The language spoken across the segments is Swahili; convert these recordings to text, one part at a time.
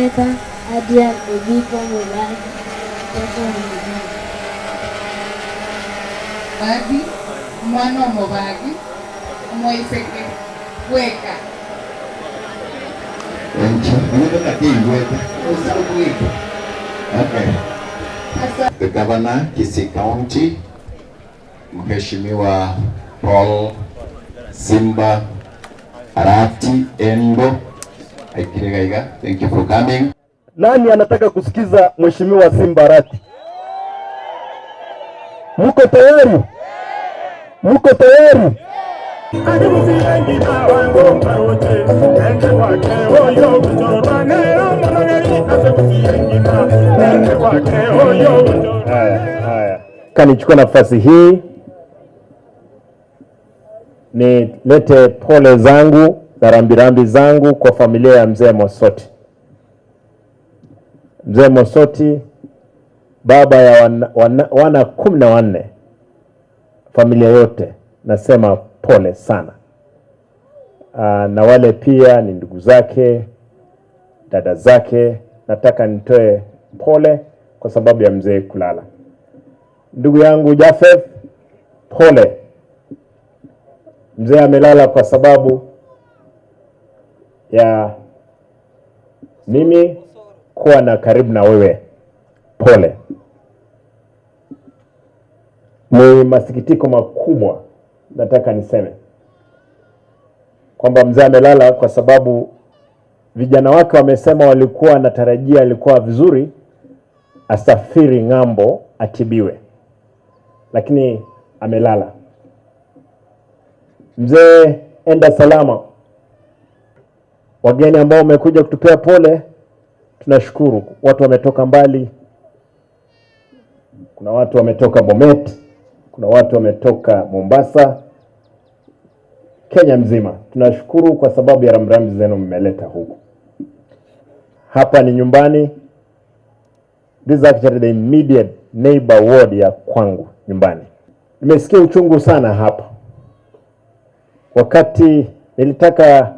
Senator Adrian Obiko Mubagi, mtoto wa Mubagi. Mubagi, omwana omobagi, omoiseke bweka. Enche, ndio. Okay. The Governor, Kisii County, Mheshimiwa Paul Simba Arati Endo Aikiregaiga, thank you for coming. Nani anataka kusikiza Mheshimiwa Simba Arati? Muko tayari? Muko tayari? Haya, haya. Kanichukua nafasi hii nilete pole zangu na rambirambi zangu kwa familia ya mzee Mosoti. Mzee Mosoti, baba ya wana 14, familia yote nasema pole sana. Na wale pia ni ndugu zake, dada zake, nataka nitoe pole kwa sababu ya mzee kulala. Ndugu yangu Jafeth, pole. Mzee amelala kwa sababu ya mimi kuwa na karibu na wewe. Pole. Ni masikitiko makubwa, nataka niseme kwamba mzee amelala kwa sababu vijana wake wamesema walikuwa wanatarajia alikuwa vizuri asafiri ng'ambo atibiwe, lakini amelala. Mzee, enda salama. Wageni ambao wamekuja kutupea pole, tunashukuru. Watu wametoka mbali, kuna watu wametoka Bomet, kuna watu wametoka Mombasa, Kenya mzima. Tunashukuru kwa sababu ya rambirambi zenu mmeleta huku. Hapa ni nyumbani. This is actually the immediate neighbor ward ya kwangu nyumbani. Nimesikia uchungu sana hapa. Wakati nilitaka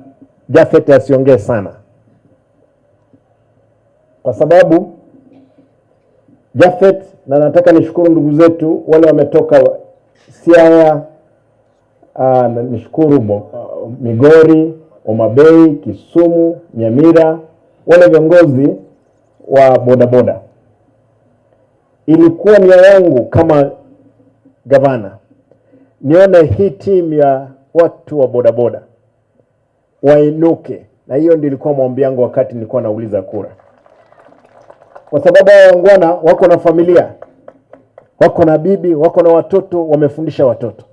Jafet asiongee sana, kwa sababu Jafet, na nataka nishukuru ndugu zetu wale wametoka Siaya, nishukuru Migori, Homa Bay, Kisumu, Nyamira, wale viongozi wa bodaboda. Ilikuwa nia yangu kama gavana nione hii timu ya watu wa bodaboda wainuke, na hiyo ndio ilikuwa maombi yangu wakati nilikuwa nauliza kura, kwa sababu hao waungwana wako na familia, wako na bibi, wako na watoto, wamefundisha watoto.